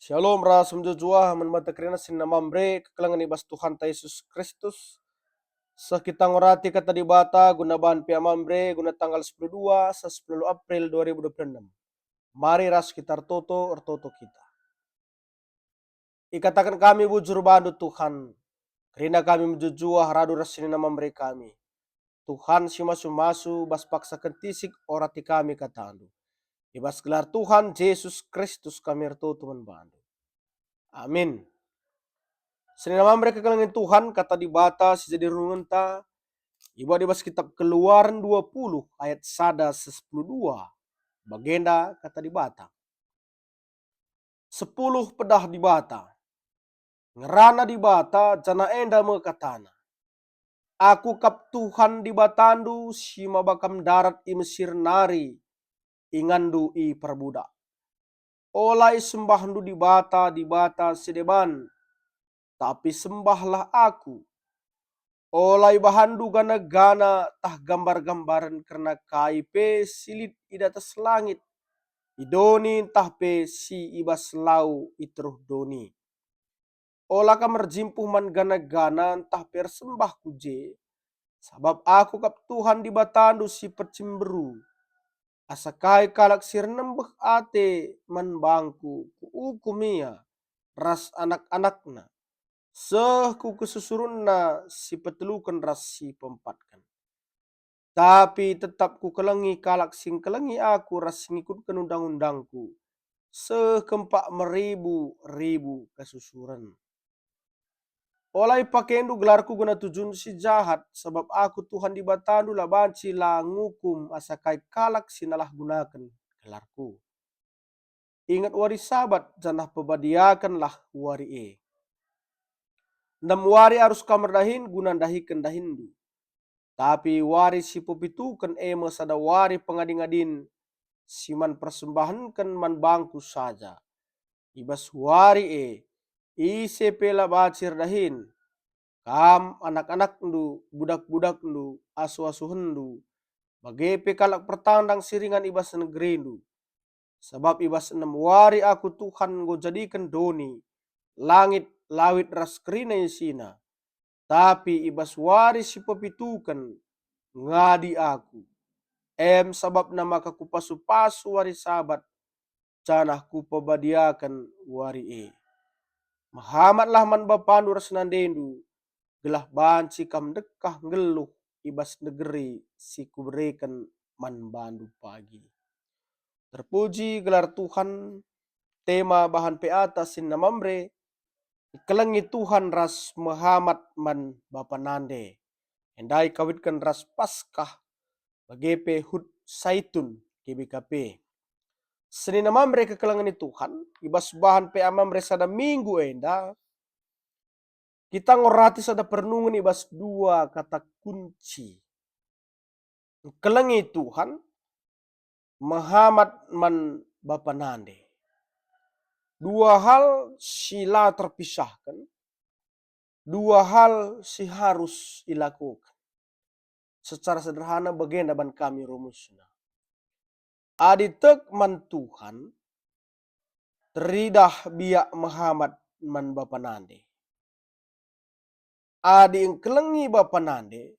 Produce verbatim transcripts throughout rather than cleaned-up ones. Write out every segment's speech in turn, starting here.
Shalom ras mejuah-juah man banta kerina senina Mamre kekelengen i bas Tuhanta Yesus Kristus. Seh kita ngorati Kata Dibata guna bahan P A Mamre guna tanggal sepuluh dua, seh sepuluh April dua ribu dua puluh enam. Mari ras kita ertoto, ertoto kita. Ikataken kami bujur bandu, Tuhan. Kerina kami mejuah-juah radu ras senina Mamre kami. Tuhan si masu-masu, bas paksa kentisik orati kami katandu. I bas gelar Tuhan Jesus Kristus kami ertoto man bandu. Amin. Senina Mamre kekelengen Tuhan, Kata Dibata si jadi renungenta ibuat i bas kitab Keluaran dua puluh ayat sada seh sepuluh dua. Bagenda Kata Dibata. Sepuluh pedah Dibata. Ngerana Dibata, janah enda me katana, "Aku kap Tuhan Dibatandu si maba kam ndarat i Mesir nari, inganndu i perbudak. Ola isembahndu dibata-dibata si deban, tapi sembahlah Aku. Ola ibahanndu gana-gana tah gambar-gambaren kerna kai pe si lit i datas langit, i doni ntah pe si i bas lau i teruh doni. Ola kam erjimpuh man gana-gana ntah pe ersembah ku je, sabap Aku kap Tuhan Dibatandu si pecimberu. Asa kai kalak si ernembeh ate man bangKu, Kuukum ia ras anak-anakna, seh ku kesusurunna si peteluken ras si peempatken. Tapi tetap Kukelengi kalak si ngkelengi Aku ras si ngikutken undang-undangKu, seh kempak meribu-ribu kesusuren. Ola ipakendu gelarKu guna tujun si jahat, sabap Aku Tuhan Dibatandu la banci la ngukum asa kai kalak si nalah gunaken gelarKu. Inget wari Sabat janah pebadiakenlah wari e. Enem wari arus kam erdahin guna ndahiken dahinndu. Tapi wari si pepituken e me sada wari pengadi-ngadin si man persembahenken man bangKu saja. I bas wari e, ise pe la banci erdahin, kam, anak-anakndu, budak-budakndu, asuh-asuhenndu, bage pe kalak pertandang si ringan i bas negerindu. Sabap i bas enem wari Aku Tuhan enggo jadiken doni, langit, lawit ras kerina isina. Tapi i bas wari si pepituken ngadi Aku. Em sabapna maka Kupasu-pasu wari Sabat, janah Kupebadiaken wari e. Mehamatlah man bapandu ras nandendu, gelah banci kam ndekah nggeluh i bas negeri si Kubereken man bandu pagi." Terpuji gelar Tuhan. Tema bahan P A ta senina Mamre, Ikelengi Tuhan ras mehamat man bapa nande. Enda ikawitken ras Paskah, bage pe Hut Saitun, G B K P. Senina Mamre kekelengen Tuhan, i bas bahan P A Mamre sada minggu enda, kita ngorati sada perenungen i bas dua kata kunci. Engkelengi Tuhan, mehamat man bapa nande. Dua hal si la terpisahken, dua hal si harus ilakuken. Secara sederhana bagenda ban kami rumusna. Adi tek man Tuhan, teridah biak mehamat man bapa nande. Adi engkelengi bapa nande,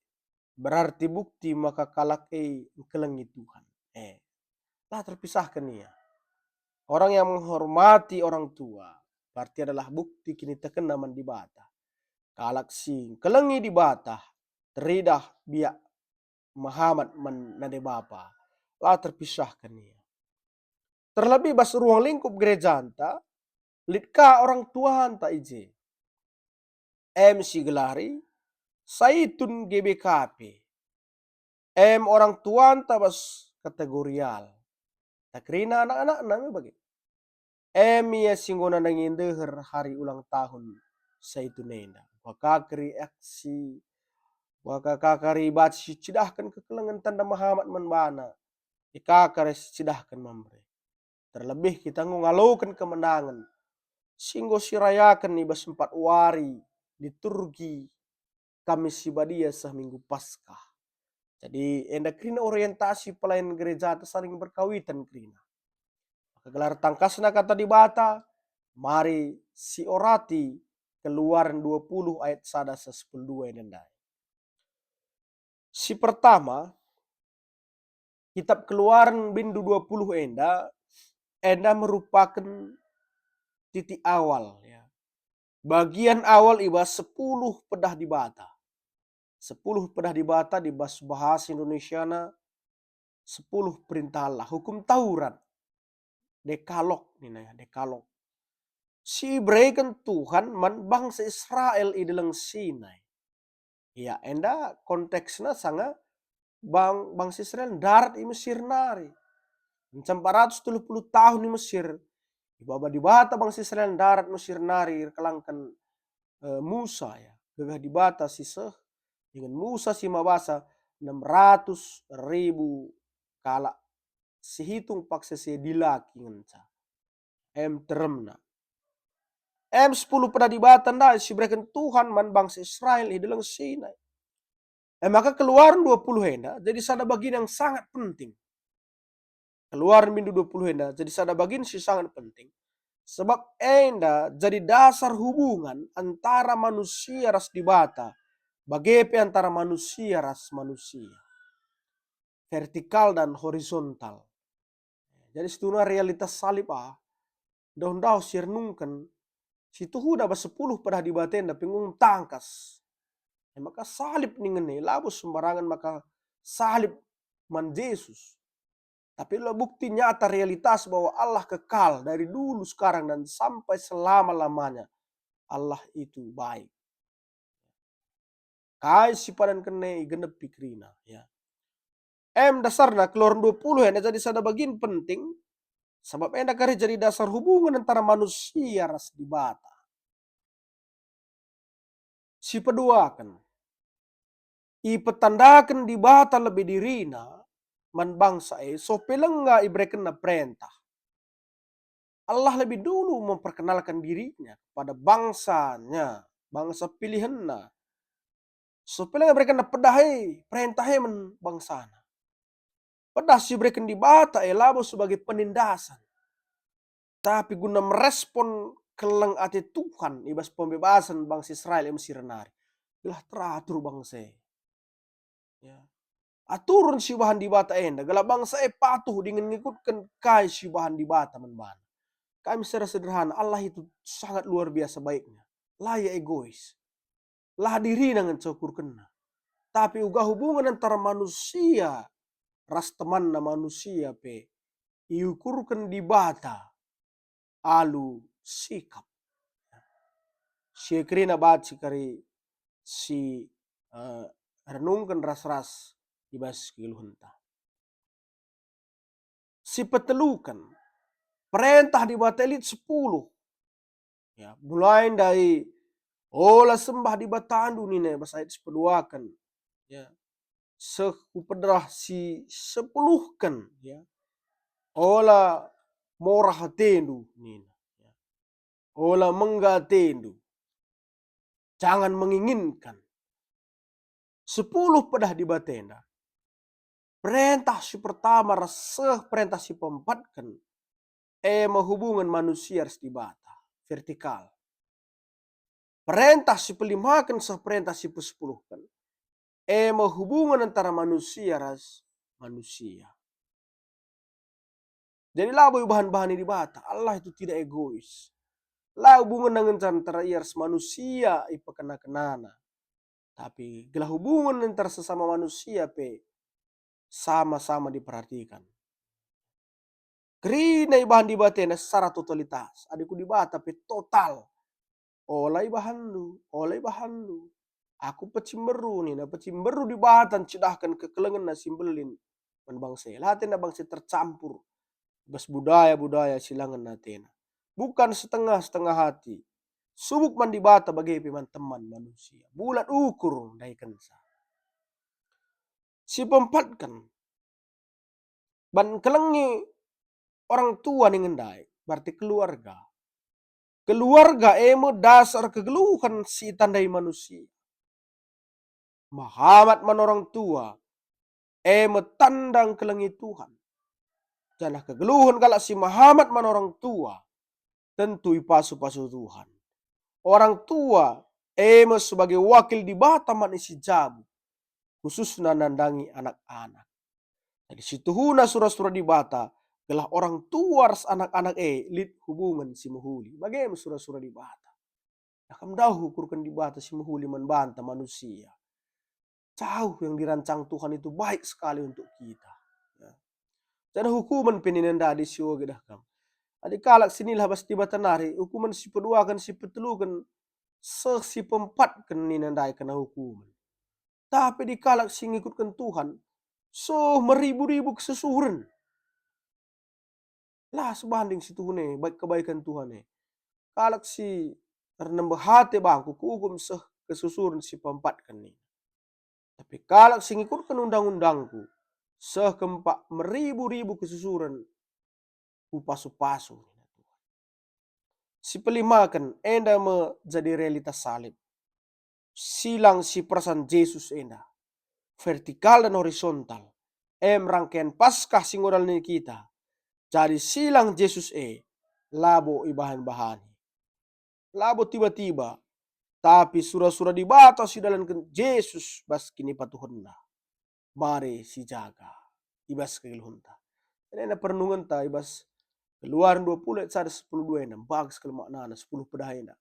berarti bukti maka kalak e engkelengi Tuhan. Eh, la terpisahken ia. Orang yang menghormati orang tua, berarti adalah bukti kinitekenna man Dibata. Kalak si engkelengi Dibata, teridah biak mehamat man nande bapa, la terpisahken ia. Terlebih bas ruang lingkup gerejanta, lit ka orang tuanta i je. Em si gelari Saitun G B K P. Em orang tuanta bas kategorial. Tah kerina anak-anakna me bage. Em ia si enggo nandangi ndeher hari ulang tahun Saitun enda. Maka keri aksi, maka ka kari banci cidahken kekelengen tanda mehamat man bana. Ikakar si cidahken Mamre. Terlebih kita enggo ngaloken kemenangen si enggo sirayaken i bas empat wari liturgi Kamis si Badia seh Minggu Paskah. Jadi, enda kerina orientasi pelayanan gereja saling berkawitan kerina. Maka gelar tangkasna kata Dibata, Mari siorati Keluaran dua puluh ayat sada seh sepuluh dua enda ndai. Si pertama, kitab Keluaran bindu dua puluh enda, enda merupaken titik awal, ya. Bagian awal i bas sepuluh pedah Dibata. Sepuluh pedah Dibata i bas bahasa Indonesiana, sepuluh perintah Allah, hukum Taurat, Dekalog nina, ya, Dekalog. Si ibereken Tuhan man bangsa Israel i Deleng Sinai. Ya, enda konteksna sanga bang-, bangsa Israel ndarat i Mesir nari. Nca empat ratus telu puluh tahun i Mesir, ibaba Dibata bangsa Israel ndarat Mesir nari erkelangken, eh, Musa, ya. Gegah Dibata si seh, dingen Musa si mabasa enam ratus ribu kalak sihitung paksa si dilaki ngenca. Em teremna. Em sepuluh pedah Dibata ndai si ibereken Tuhan man bangsa Israel i Deleng Sinai. E maka Keluaran dua puluh enda jadi sada bagian yang sangat penting. Keluaran bindu dua puluh enda jadi sada bagian si sangat penting. Sebab enda jadi dasar hubungan antara manusia ras Dibata, bage pe antara manusia ras manusia. Vertikal dan horizontal. Jadi situhuna realitas salib ah, ndauh-ndauh si renungken, situhuna bas sepuluh pedah Dibata enda pe enggo tangkas. E maka salib ningen e, labo sembarangen maka salib man Jesus. Tapi adalah bukti nyata realitas bahwa Allah kekal dari dulu, sekarang, dan sampai selama-lamanya. Allah itu baik. Kai si padanken e igenepi kerina, ya. Em dasarna Keluaran dua puluh enda jadi sada bagian penting, sabab enda kari jadi dasar hubungan antara manusia ras Dibata. Si peduaken, ipetandaken Dibata lebe diriNa man bangsa e, seh pe langa iberekenNa perentah. Allah lebih dulu memperkenalkan diriNa kepada bangsanya, bangsa pilihenNa. Seh pe langa iberekenNa pedah e, perentah e man bangsaNa. Pedah si ibereken Dibata e labo sebagai penindasan, tapi guna merespon keleng ate Tuhan i bas pembebasen bangsa Israel i Mesir nari. Gelah teratur bangsa e. Ya. Aturen si ibahan Dibata enda, gelah bangsa e patuh dingen ngikutken kai si ibahan Dibata man bana. Kami secara sederhana, Allah itu sangat luar biasa baiknya. La ia egois. La dirina ngenca ukurkenNa. Tapi uga hubungan antara manusia ras temanna manusia pe iukurken Dibata alu sikap. Si e kerina banci kari si, eh, renungken ras-ras i bas kegeluhenta. Si peteluken, perentah Dibata e lit sepuluh. Ya, mulai ndai, "Ola sembah dibatandu," nina bas ayat si peduaken. Ya. Seh ku pedah si sepuluhken, ya. "Ola morah atendu," nina. Ya. "Ola mengga atendu. Jangan menginginkan." Sepuluh pedah Dibata enda. Perentah si pertama ras seh perentah si peempatken, e me hubungan manusia ras Dibata, vertikal. Perentah si pelimaken seh perentah si pesepuluhken, e me hubungan antara manusia ras manusia. Jadi labo ibahan-bahani Dibata, Allah itu tidak egois. La hubungan ngenca antara Ia ras manusia ipekena-kenana. Tapi gelah hubungan antar sesama manusia pe sama-sama diperhatikan. Kerina ibahan Dibata enda secara totalitas. Adi ku Dibata pe total. "Ola ibahanndu, ola ibahanndu. Aku pecimberu," nina, pecimberu Dibata ncidahken kekelengenna si mbelin man bangsa e. La atena bangsa e tercampur bas budaya-budaya si la ngena atena. Bukan setengah-setengah hati. Subuk man Dibata bage pe man teman manusia. Bulat ukur ndaikenca. Si peempatken, ban kelengi orang tua ningen ndai, berarti keluarga. Keluarga e me dasar kegeluhen si itandai manusia. Mehamat man orang tua, e me tanda ngkelengi Tuhan. Janah kegeluhen kalak si mehamat man orang tua, tentu ipasu-pasu Tuhan. Orang tua e me sebagai wakil Dibata man isi jabu, khususna nandangi anak-anak. Jadi situhuna sura-sura Dibata, gelah orang tua ras anak-anak e lit hubungen si mehuli. Bage me sura-sura Dibata. Nah, kam ndauh ukurken Dibata si mehuli man banta manusia. Jauh yang dirancang Tuhan itu baik sekali untuk kita. Ya. Janah hukumen pe nina ndai si oge dah kam. Adi kalak si nilah bas Dibata nari, hukumen si peduaken, si peteluken, seh si peempatken nina ndai kena hukumen. Tapi di kalak si ngikutken Tuhan, seh meribu-ribu kesusuren. La sebanding situhuna e, baik kebaikan Tuhan e. Kalak si ernembeh ate bangku kuukum seh kesusuren si peempatken nina. Tapi kalak si ngikutken undang-undangku, seh kempak meribu-ribu kesusuren kupasu-pasu, nina Tuhan. Si pelimaken enda me jadi realitas salib. Silang si perasan Jesus enda, vertikal dan horizontal, em rangkaian Paskah si nggo dalanken kita. Jadi silang Jesus e labo ibahan-bahani. Labo tiba-tiba, tapi sura-sura Dibata si dalanken Jesus bas kinipatuhenNa. Mari sijaga i bas kegeluhenta. Enda perenungenta i bas Keluaran dua puluh ayat sada sepuluh dua enda, bagus kal maknana, sepuluh pedah enda.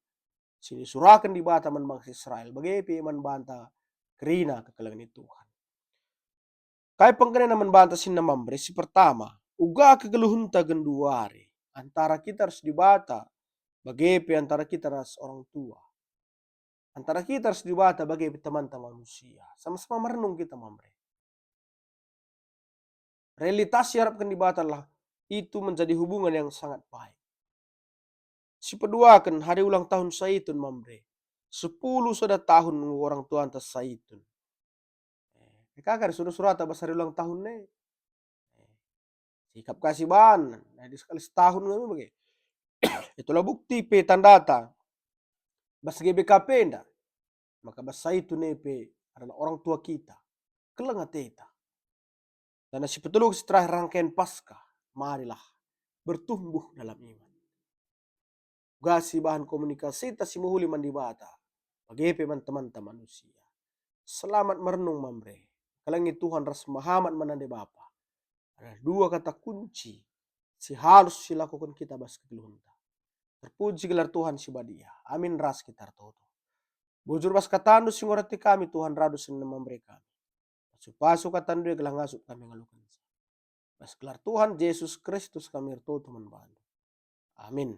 Si nisuraken Dibata man bangsa Israel, bage pe man banta kerina kekelengen Tuhan. Kai pengkenana man banta si enda Mamre? Si pertama, uga kegeluhenta genduari antara kita ras Dibata, bage pe antara kita ras orang tua. Antara kita ras Dibata bage pe temanta manusia. Sama-sama merenung kita Mamre. Realitas si iarapken Dibata adalah itu menjadi hubungan yang sangat baik. Si peduaken hari ulang tahun Saitun Mamre. Sepuluh sada tahun enggo orang tuanta Saitun. Eh, kaka sura-surata bas hari ulang tahun e. Eh, sikap ka si ban, nah, di sekali setahun kami bage. Itulah bukti pe tandata bas G B K P enda. Maka bas Saitun e pe adalah orang tua kita. Keleng ateta. Dan si peteluken si terakhir rangkaian Paskah, marilah bertumbuh dalam iman. Uga si bahan komunikasita si mehuli man Dibata, bage pe man temanta manusia. Selamat merenung Mamre. Kelengi Tuhan ras mehamat man nande Bapa. Adalah dua kata kunci si harus silakoken kita bas kegeluhenta. Terpuji gelar Tuhan si badia. Amin ras kita ertoto. Bujur bas katandu si ngorati kami, Tuhan, radu senina Mamre kami. Pasu-pasu katandu e gelah ngasup kami ngalokenca. Bas gelar Tuhan Jesus Kristus kami ertoto man bandu. Amin.